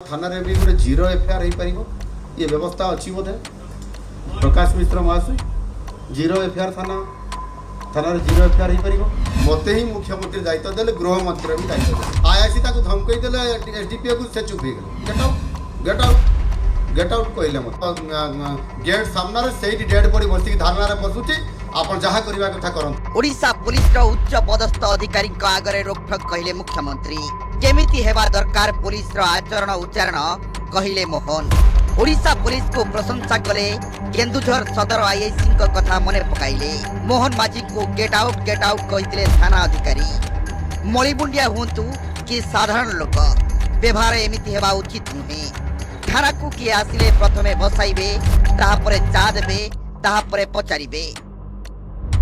ଥାନାରେ ବି ଗୋଟେ zero FIR ହେଇପାରିବ, ଇଏ ବ୍ୟବସ୍ଥା ଅଛି ବୋଧେ। ପ୍ରକାଶ ମିଶ୍ର ମହାଶୟ, ଜିରୋ ଏଫଆଇଆର୍ ଥାନାରେ ଜିରୋ ଏଫଆଇଆର୍ ହେଇପାରିବ? ମୋତେ ହିଁ ମୁଖ୍ୟମନ୍ତ୍ରୀ ଦାୟିତ୍ୱ ଦେଲେ, ଗୃହମନ୍ତ୍ରୀ ବି ଦାୟିତ୍ୱ ଦେଲେ। ଆଇଆଇସି ତାକୁ ଧମକେଇ ଦେଲେ, ଏସ୍ଡିପିଓକୁ, ସେ ଚୁପ୍ ହେଇଗଲେ। Get out, get out, get out କହିଲେ ମୋତେ ଗେଟ୍ ସାମ୍ନାରେ। ସେଇଠି ଡେଡ୍ ବଡି ବସିକି ଧାରଣାରେ ବସୁଛି, ଆପଣ ଯାହା କରିବା କଥା କରନ୍ତୁ। ଓଡ଼ିଶା ପୋଲିସର ଉଚ୍ଚ ପଦସ୍ଥ ଅଧିକାରୀଙ୍କ ଆଗରେ ରୋକଠୋକ କହିଲେ ମୁଖ୍ୟମନ୍ତ୍ରୀ। କେମିତି ହେବା ଦରକାର ପୋଲିସର ଆଚରଣ ଉଚ୍ଚାରଣ କହିଲେ ମୋହନ। ଓଡ଼ିଶା ପୋଲିସକୁ ପ୍ରଶଂସା କଲେ, କେନ୍ଦୁଝର ସଦର ଆଇଆଇସିଙ୍କ କଥା ମନେ ପକାଇଲେ। ମୋହନ ମାଝୀଙ୍କୁ ଗେଟ୍ ଆଉଟ୍, ଗେଟ୍ ଆଉଟ୍ କହିଥିଲେ ଥାନା ଅଧିକାରୀ। ମଳିବୁଣ୍ଡିଆ ହୁଅନ୍ତୁ କି ସାଧାରଣ ଲୋକ, ବ୍ୟବହାର ଏମିତି ହେବା ଉଚିତ ନୁହେଁ। ଥାନାକୁ କିଏ ଆସିଲେ ପ୍ରଥମେ ବସାଇବେ, ତାହାପରେ ଚା ଦେବେ, ତାହାପରେ ପଚାରିବେ।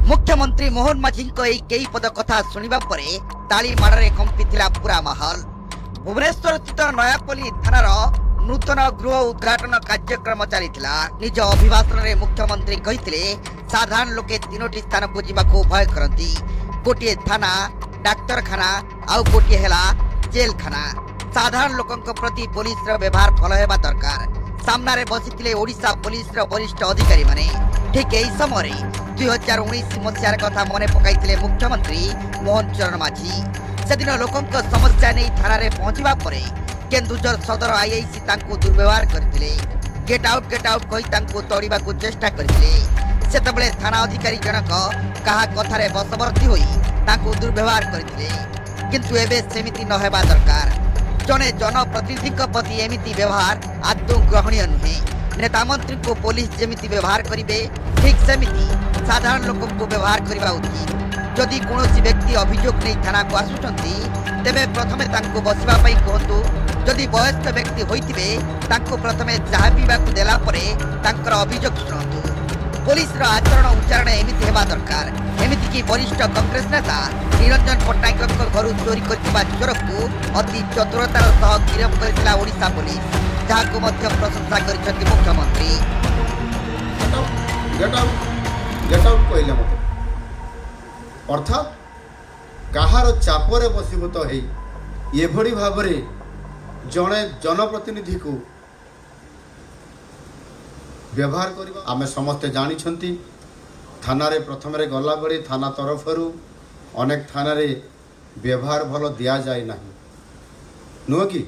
ମୁଖ୍ୟମନ୍ତ୍ରୀ ମୋହନ ମାଝୀଙ୍କ ଏହି କେଇ ପଦ କଥା ଶୁଣିବା ପରେ ତାଳି ମାଡ଼ରେ କମ୍ପିଥିଲା ପୁରା ମାହୋଲ। ଭୁବନେଶ୍ୱର ସ୍ଥିତ ନୟାପଲ୍ଲୀ ଥାନାର ନୂତନ ଗୃହ ଉଦ୍ଘାଟନ କାର୍ଯ୍ୟକ୍ରମ ଚାଲିଥିଲା। ନିଜ ଅଭିଭାଷଣରେ ମୁଖ୍ୟମନ୍ତ୍ରୀ କହିଥିଲେ, ସାଧାରଣ ଲୋକେ ତିନୋଟି ସ୍ଥାନକୁ ଯିବାକୁ ଭୟ କରନ୍ତି। ଗୋଟିଏ ଥାନା, ଡାକ୍ତରଖାନା, ଆଉ ଗୋଟିଏ ହେଲା ଜେଲଖାନା। ସାଧାରଣ ଲୋକଙ୍କ ପ୍ରତି ପୋଲିସର ବ୍ୟବହାର ଭଲ ହେବା ଦରକାର। ସାମ୍ନାରେ ବସିଥିଲେ ଓଡ଼ିଶା ପୋଲିସର ବରିଷ୍ଠ ଅଧିକାରୀମାନେ। ଠିକ୍ ଏହି ସମୟରେ 2019 ମସିହାର କଥା ମନେ ପକାଇଥିଲେ ମୁଖ୍ୟମନ୍ତ୍ରୀ ମୋହନ ଚରଣ ମାଝୀ। ସେଦିନ ଲୋକଙ୍କ ସମସ୍ୟା ନେଇ ଥାନାରେ ପହଞ୍ଚିବା ପରେ କେନ୍ଦୁଝର ସଦର ଆଇଆଇସି ତାଙ୍କୁ ଦୁର୍ବ୍ୟବହାର କରିଥିଲେ। ଗେଟ୍ ଆଉଟ୍, ଗେଟ୍ ଆଉଟ୍ କହି ତାଙ୍କୁ ତଡ଼ିବାକୁ ଚେଷ୍ଟା କରିଥିଲେ। ସେତେବେଳେ ଥାନା ଅଧିକାରୀ ଜଣକ କାହା କଥାରେ ବଶବର୍ତ୍ତୀ ହୋଇ ତାଙ୍କୁ ଦୁର୍ବ୍ୟବହାର କରିଥିଲେ। କିନ୍ତୁ ଏବେ ସେମିତି ନ ହେବା ଦରକାର। ଜଣେ ଜନପ୍ରତିନିଧିଙ୍କ ପ୍ରତି ଏମିତି ବ୍ୟବହାର ଆଦୌ ଗ୍ରହଣୀୟ ନୁହେଁ। ନେତା ମନ୍ତ୍ରୀଙ୍କୁ ପୋଲିସ ଯେମିତି ବ୍ୟବହାର କରିବେ, ଠିକ୍ ସେମିତି ସାଧାରଣ ଲୋକଙ୍କୁ ବ୍ୟବହାର କରିବା ଉଚିତ। ଯଦି କୌଣସି ବ୍ୟକ୍ତି ଅଭିଯୋଗ ନେଇ ଥାନାକୁ ଆସୁଛନ୍ତି, ତେବେ ପ୍ରଥମେ ତାଙ୍କୁ ବସିବା ପାଇଁ କୁହନ୍ତୁ। ଯଦି ବୟସ୍କ ବ୍ୟକ୍ତି ହୋଇଥିବେ, ତାଙ୍କୁ ପ୍ରଥମେ ଚାହା ପିଇବାକୁ ଦେଲା ପରେ ତାଙ୍କର ଅଭିଯୋଗ ଶୁଣନ୍ତୁ। ପୋଲିସର ଆଚରଣ ଉଚ୍ଚାରଣ ଏମିତି ହେବା ଦରକାର। ଏମିତିକି ବରିଷ୍ଠ କଂଗ୍ରେସ ନେତା ନିରଞ୍ଜନ ପଟ୍ଟନାୟକଙ୍କ ଘରୁ ଚୋରି କରିଥିବା ଚୋରକୁ ଅତି ଚତୁରତାର ସହ ଗିରଫ କରିଥିଲା ଓଡ଼ିଶା ପୋଲିସ, ଯାହାକୁ ମଧ୍ୟ ପ୍ରଶଂସା କରିଛନ୍ତି ମୁଖ୍ୟମନ୍ତ୍ରୀ। ଗେଟ୍ ଆଉଟ୍, ଗେଟ୍ ଆଉଟ୍ କହିଲେ ମୋତେ। ଅର୍ଥାତ୍ କାହାର ଚାପରେ ବଶୀଭୂତ ହେଇ ଏଭଳି ଭାବରେ ଜଣେ ଜନପ୍ରତିନିଧିକୁ ବ୍ୟବହାର କରିବା? ଆମେ ସମସ୍ତେ ଜାଣିଛନ୍ତି, ଥାନାରେ ପ୍ରଥମରେ ଗଲାବେଳେ ଥାନା ତରଫରୁ ଅନେକ ଥାନାରେ ବ୍ୟବହାର ଭଲ ଦିଆଯାଏ ନାହିଁ, ନୁହଁ କି?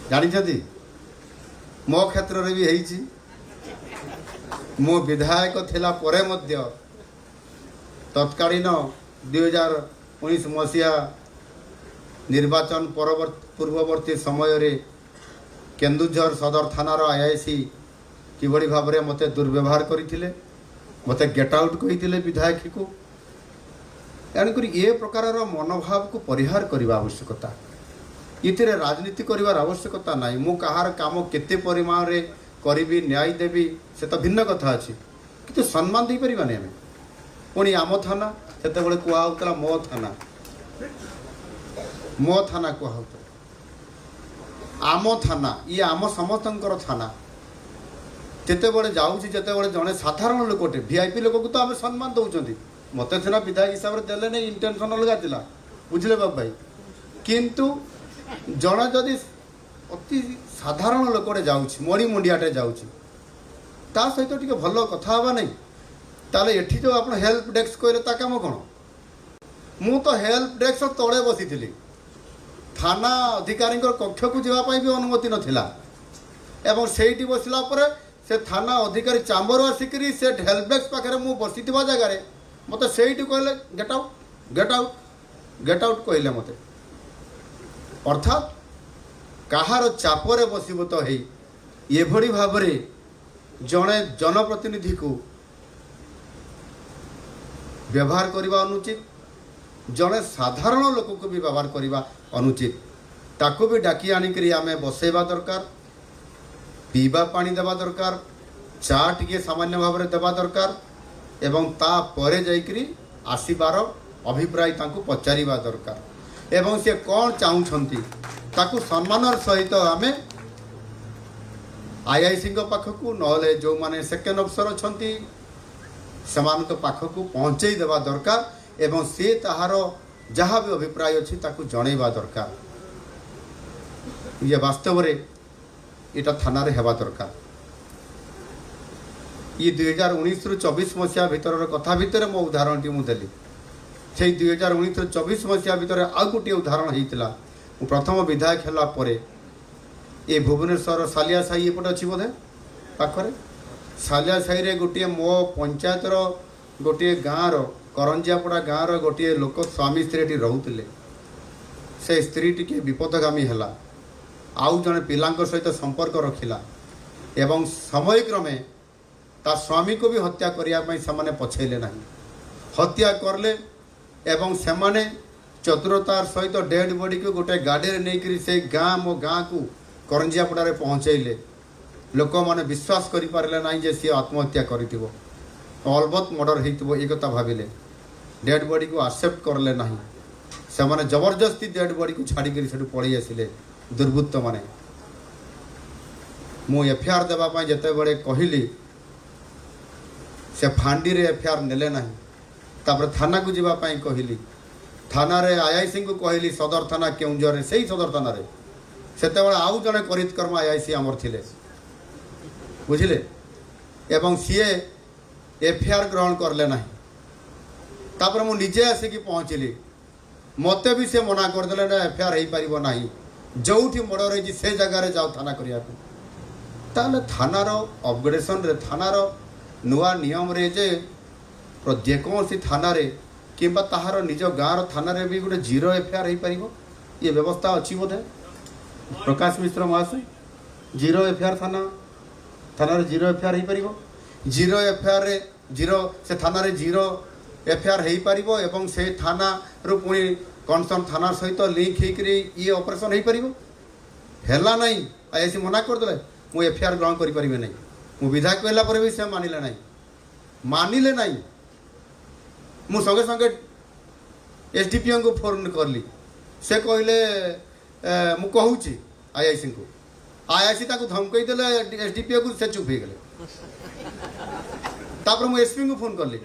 ଜାଣିଛନ୍ତି, ମୋ କ୍ଷେତ୍ରରେ ବି ହେଇଛି। ମୁଁ ବିଧାୟକ ଥିଲା ପରେ ମଧ୍ୟ ତତ୍କାଳୀନ 2019 ମସିହା ନିର୍ବାଚନ ପରବର୍ତ୍ତୀ ପୂର୍ବବର୍ତ୍ତୀ ସମୟରେ କେନ୍ଦୁଝର ସଦର ଥାନାର ଆଇଆଇସି କିଭଳି ଭାବରେ ମୋତେ ଦୁର୍ବ୍ୟବହାର କରିଥିଲେ, ମୋତେ ଗେଟ୍ ଆଉଟ୍ କହିଥିଲେ ବିଧାୟକକୁ। ତେଣୁକରି ଏ ପ୍ରକାରର ମନୋଭାବକୁ ପରିହାର କରିବା ଆବଶ୍ୟକତା। ଏଥିରେ ରାଜନୀତି କରିବାର ଆବଶ୍ୟକତା ନାହିଁ। ମୁଁ କାହାର କାମ କେତେ ପରିମାଣରେ କରିବି, ନ୍ୟାୟ ଦେବି, ସେ ତ ଭିନ୍ନ କଥା ଅଛି, କିନ୍ତୁ ସମ୍ମାନ ଦେଇପାରିବାନି ଆମେ? ପୁଣି ଆମ ଥାନା, ସେତେବେଳେ କୁହା ହେଉଥିଲା ମୋ ଥାନା, ମୋ ଥାନା କୁହା ହେଉଥିଲା। ଆମ ଥାନା, ଇଏ ଆମ ସମସ୍ତଙ୍କର ଥାନା। ଯେତେବେଳେ ଯାଉଛି, ଯେତେବେଳେ ଜଣେ ସାଧାରଣ ଲୋକଟେ, ଭିଆଇପି ଲୋକକୁ ତ ଆମେ ସମ୍ମାନ ଦେଉଛନ୍ତି। ମୋତେ ସିନା ବିଧାୟକ ହିସାବରେ ଦେଲେ ନାହିଁ, ଇଣ୍ଟେନସନ୍ ଅଲଗା ଥିଲା, ବୁଝିଲେ ବାବୁ ଭାଇ? କିନ୍ତୁ ଜଣେ ଯଦି ଅତି ସାଧାରଣ ଲୋକଟେ ଯାଉଛି, ମଣି ମୁଣ୍ଡିଆଟେ ଯାଉଛି, ତା ସହିତ ଟିକେ ଭଲ କଥା ହେବା ନାହିଁ? ତାହେଲେ ଏଠି ଯେଉଁ ଆପଣ ହେଲ୍ପ ଡେସ୍କ କହିଲେ, ତା କାମ କ'ଣ? ମୁଁ ତ ହେଲ୍ପ ଡେସ୍କ ତଳେ ବସିଥିଲି। ଥାନା ଅଧିକାରୀଙ୍କର କକ୍ଷକୁ ଯିବା ପାଇଁ ବି ଅନୁମତି ନଥିଲା। ଏବଂ ସେଇଠି ବସିଲା ପରେ ସେ ଥାନା ଅଧିକାରୀ ଚାମ୍ବର ଆସିକରି ସେ ହେଲ୍ପ ଡେସ୍କ ପାଖରେ ମୁଁ ବସିଥିବା ଜାଗାରେ ମୋତେ ସେଇଠି କହିଲେ, get out, get out, get out କହିଲେ ମୋତେ। ଅର୍ଥାତ୍ କାହାର ଚାପରେ ବଶୀଭୂତ ହେଇ ଏଭଳି ଭାବରେ ଜଣେ ଜନପ୍ରତିନିଧିକୁ ବ୍ୟବହାର କରିବା ଅନୁଚିତ। ଜଣେ ସାଧାରଣ ଲୋକକୁ ବି ବ୍ୟବହାର କରିବା ଅନୁଚିତ। ତାକୁ ବି ଡାକି ଆଣିକରି ଆମେ ବସେଇବା ଦରକାର, ପିଇବା ପାଣି ଦେବା ଦରକାର, ଚା ଟିକେ ସାମାନ୍ୟ ଭାବରେ ଦେବା ଦରକାର ଏବଂ ତାପରେ ଯାଇକରି ଆସିବାର ଅଭିପ୍ରାୟ ତାଙ୍କୁ ପଚାରିବା ଦରକାର ଏବଂ ସେ କ'ଣ ଚାହୁଁଛନ୍ତି ତାକୁ ସମ୍ମାନର ସହିତ ଆମେ ଆଇଆଇସିଙ୍କ ପାଖକୁ, ନହେଲେ ଯେଉଁମାନେ ସେକେଣ୍ଡ ଅଫିସର ଅଛନ୍ତି ସେମାନଙ୍କ ପାଖକୁ ପହଞ୍ଚେଇ ଦେବା ଦରକାର ଏବଂ ସେ ତାହାର ଯାହା ବି ଅଭିପ୍ରାୟ ଅଛି ତାକୁ ଜଣେଇବା ଦରକାର। ଇଏ ବାସ୍ତବରେ ଏଇଟା ଥାନାରେ ହେବା ଦରକାର। ଇଏ 2019ରୁ 24 ମସିହା ଭିତରର କଥା ଭିତରେ ମୋ ଉଦାହରଣଟି ମୁଁ ଦେଲି। ସେଇ 2019ରୁ 24 ମସିହା ଭିତରେ ଆଉ ଗୋଟିଏ ଉଦାହରଣ ହେଇଥିଲା। ମୁଁ ପ୍ରଥମ ବିଧାୟକ ହେଲା ପରେ ଏ ଭୁବନେଶ୍ୱର ସାଲିଆ ସାହି ଏପଟେ ଅଛି ବୋଧେ ପାଖରେ, ସାଲିଆ ସାହିରେ ଗୋଟିଏ ମୋ ପଞ୍ଚାୟତର ଗୋଟିଏ ଗାଁର କରଞ୍ଜିଆପଡ଼ା ଗାଁର ଗୋଟିଏ ଲୋକ ସ୍ୱାମୀ ସ୍ତ୍ରୀ ଏଠି ରହୁଥିଲେ। ସେ ସ୍ତ୍ରୀ ଟିକେ ବିପଦଗାମୀ ହେଲା, ଆଉ ଜଣେ ପିଲାଙ୍କ ସହିତ ସମ୍ପର୍କ ରଖିଲା ଏବଂ ସମୟକ୍ରମେ ତା ସ୍ୱାମୀକୁ ବି ହତ୍ୟା କରିବା ପାଇଁ ସେମାନେ ପଛେଇଲେ ନାହିଁ, ହତ୍ୟା କଲେ ଏବଂ ସେମାନେ ଚତୁରତାର ସହିତ ଡେଡ୍ ବଡ଼ିକୁ ଗୋଟେ ଗାଡ଼ିରେ ନେଇକରି ସେଇ ଗାଁ ମୋ ଗାଁକୁ କରଞ୍ଜିଆପଡ଼ାରେ ପହଞ୍ଚେଇଲେ। ଲୋକମାନେ ବିଶ୍ୱାସ କରିପାରିଲେ ନାହିଁ ଯେ ସିଏ ଆତ୍ମହତ୍ୟା କରିଥିବ, ଅଲବତ ମର୍ଡ଼ର ହେଇଥିବ, ଏ କଥା ଭାବିଲେ। ଡେଡ୍ ବଡ଼ିକୁ ଆକ୍ସେପ୍ଟ କଲେ ନାହିଁ, ସେମାନେ ଜବରଦସ୍ତି ଡେଡ୍ ବଡ଼ିକୁ ଛାଡ଼ିକରି ସେଠୁ ପଳେଇ ଆସିଲେ ଦୁର୍ବୃତ୍ତମାନେ। ମୁଁ ଏଫଆଇଆର୍ ଦେବା ପାଇଁ ଯେତେବେଳେ କହିଲି ସେ ଫାଣ୍ଡିରେ ଏଫଆଇଆର୍ ନେଲେ ନାହିଁ। ତାପରେ ଥାନାକୁ ଯିବା ପାଇଁ କହିଲି, ଥାନାରେ ଆଇଆଇସିଙ୍କୁ କହିଲି, ସଦର ଥାନା କେଉଁଝରରେ, ସେଇ ସଦର ଥାନାରେ ସେତେବେଳେ ଆଉ ଜଣେ କରିତ୍କର୍ମ ଆଇଆଇସି ଆମର ଥିଲେ, ବୁଝିଲେ, ଏବଂ ସିଏ ଏଫଆଇଆର୍ ଗ୍ରହଣ କଲେ ନାହିଁ। ତାପରେ ମୁଁ ନିଜେ ଆସିକି ପହଞ୍ଚିଲି, ମୋତେ ବି ସେ ମନା କରିଦେଲେ, ନା ଏଫଆଇଆର୍ ହେଇପାରିବ ନାହିଁ, ଯେଉଁଠି ମର୍ଡ଼ର ହେଇଛି ସେ ଜାଗାରେ ଯାଅ ଥାନା କରିବାକୁ। ତାହେଲେ ଥାନାର ଅପଗ୍ରେଡେସନରେ, ଥାନାର ନୂଆ ନିୟମରେ ଯେ ଯେକୌଣସି ଥାନାରେ କିମ୍ବା ତାହାର ନିଜ ଗାଁର ଥାନାରେ ବି ଗୋଟେ ଜିରୋ ଏଫଆଇଆର୍ ହେଇପାରିବ, ଇଏ ବ୍ୟବସ୍ଥା ଅଛି ବୋଧେ। ପ୍ରକାଶ ମିଶ୍ର ମହାଶୟ, ଜିରୋ ଏଫଆଇଆର୍ ଥାନାରେ ଜିରୋ ଏଫଆଇଆର୍ ହେଇପାରିବ, ଜିରୋ ଏଫଆଇଆର୍ରେ ଜିରୋ ସେ ଥାନାରେ ଜିରୋ ଏଫଆଇଆର୍ ହେଇପାରିବ ଏବଂ ସେ ଥାନାରୁ ପୁଣି କନସର୍ନ ଥାନା ସହିତ ଲିଙ୍କ ହେଇକରି ଇଏ ଅପରେସନ୍ ହେଇପାରିବ। ହେଲା ନାହିଁ, ଆଇଆଇସି ମନା କରିଦେଲେ, ମୁଁ ଏଫଆଇଆର୍ ଗ୍ରହଣ କରିପାରିବି ନାହିଁ। ମୁଁ ବିଧାୟକ ହେଲା ପରେ ବି ସେ ମାନିଲେ ନାହିଁ, ମାନିଲେ ନାହିଁ। ମୁଁ ସଙ୍ଗେ ସଙ୍ଗେ ଏସ୍ଡିପିଓଙ୍କୁ ଫୋନ୍ କଲି, ସେ କହିଲେ ମୁଁ କହୁଛି ଆଇଆଇସିଙ୍କୁ। ଆଇଆଇସି ତାକୁ ଧମକେଇ ଦେଲେ ଏସ୍ଡିପିଓକୁ, ସେ ଚୁପ୍ ହେଇଗଲେ। ତାପରେ ମୁଁ ଏସ୍ପିଙ୍କୁ ଫୋନ୍ କଲି,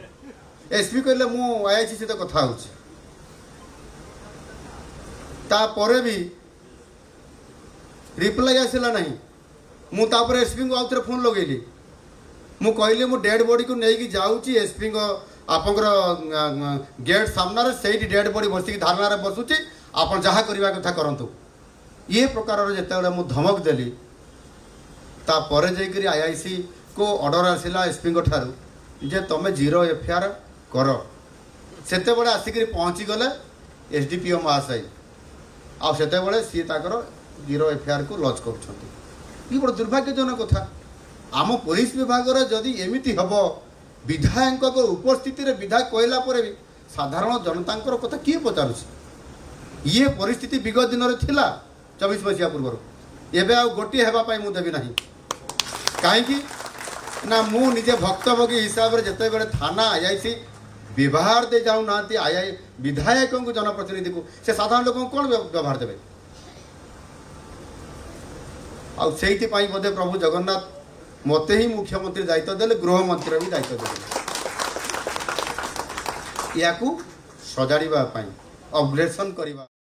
ଏସ୍ପି କହିଲେ ମୁଁ ଆଇଆଇସି ସହିତ କଥା ହେଉଛି। ତାପରେ ବି ରିପ୍ଲାଏ ଆସିଲା ନାହିଁ। ମୁଁ ତାପରେ ଏସ୍ପିଙ୍କୁ ଆଉ ଥରେ ଫୋନ୍ ଲଗେଇଲି, ମୁଁ କହିଲି ମୁଁ ଡେଡ୍ ବଡ଼ିକୁ ନେଇକି ଯାଉଛି ଏସ୍ପିଙ୍କ ଆପଣଙ୍କର ଗେଟ୍ ସାମ୍ନାରେ, ସେଇଠି ଡେଡ୍ ବଡ଼ି ବସିକି ଧାରଣାରେ ବସୁଛି, ଆପଣ ଯାହା କରିବା କଥା କରନ୍ତୁ। ଇଏ ପ୍ରକାରର ଯେତେବେଳେ ମୁଁ ଧମକ ଦେଲି, ତାପରେ ଯାଇକରି ଆଇଆଇସିକୁ ଅର୍ଡ଼ର ଆସିଲା ଏସ୍ପିଙ୍କ ଠାରୁ ଯେ ତୁମେ ଜିରୋ ଏଫଆଇଆର୍ କର। ସେତେବେଳେ ଆସିକରି ପହଞ୍ଚିଗଲେ ଏସ୍ଡିପିଓ ମହାଶୟ, ଆଉ ସେତେବେଳେ ସିଏ ତାଙ୍କର ଜିରୋ ଏଫଆଇଆର୍କୁ ଲଞ୍ଚ କରୁଛନ୍ତି। ଇଏ ବଡ଼ ଦୁର୍ଭାଗ୍ୟଜନକ କଥା। ଆମ ପୋଲିସ ବିଭାଗର ଯଦି ଏମିତି ହେବ, ବିଧାୟକଙ୍କ ଉପସ୍ଥିତିରେ ବିଧାୟକ କହିଲା ପରେ ବି ସାଧାରଣ ଜନତାଙ୍କର କଥା କିଏ ପଚାରୁଛି? ଇଏ ପରିସ୍ଥିତି ବିଗତ ଦିନରେ ଥିଲା 24 ମସିହା ପୂର୍ବରୁ, ଏବେ ଆଉ ଗୋଟିଏ ହେବା ପାଇଁ ମୁଁ ଦେବି ନାହିଁ। କାହିଁକି ନା ମୁଁ ନିଜେ ଭକ୍ତଭୋଗୀ ହିସାବରେ ଯେତେବେଳେ ଥାନା ଆଇଆଇସି ବ୍ୟବହାର ଦେଇ ଯାଉନାହାନ୍ତି ଆଇଆଇ ବିଧାୟକଙ୍କୁ, ଜନପ୍ରତିନିଧିକୁ, ସେ ସାଧାରଣ ଲୋକଙ୍କୁ କ'ଣ ବ୍ୟବହାର ଦେବେ? ଆଉ ସେଇଥିପାଇଁ ବୋଧେ ପ୍ରଭୁ ଜଗନ୍ନାଥ ମୋତେ ହିଁ ମୁଖ୍ୟମନ୍ତ୍ରୀ ଦାୟିତ୍ୱ ଦେଲେ, ଗୃହମନ୍ତ୍ରୀର ବି ଦାୟିତ୍ୱ ଦେଲେ, ଏହାକୁ ସଜାଡ଼ିବା ପାଇଁ, ଅପଗ୍ରେଡେସନ୍ କରିବା।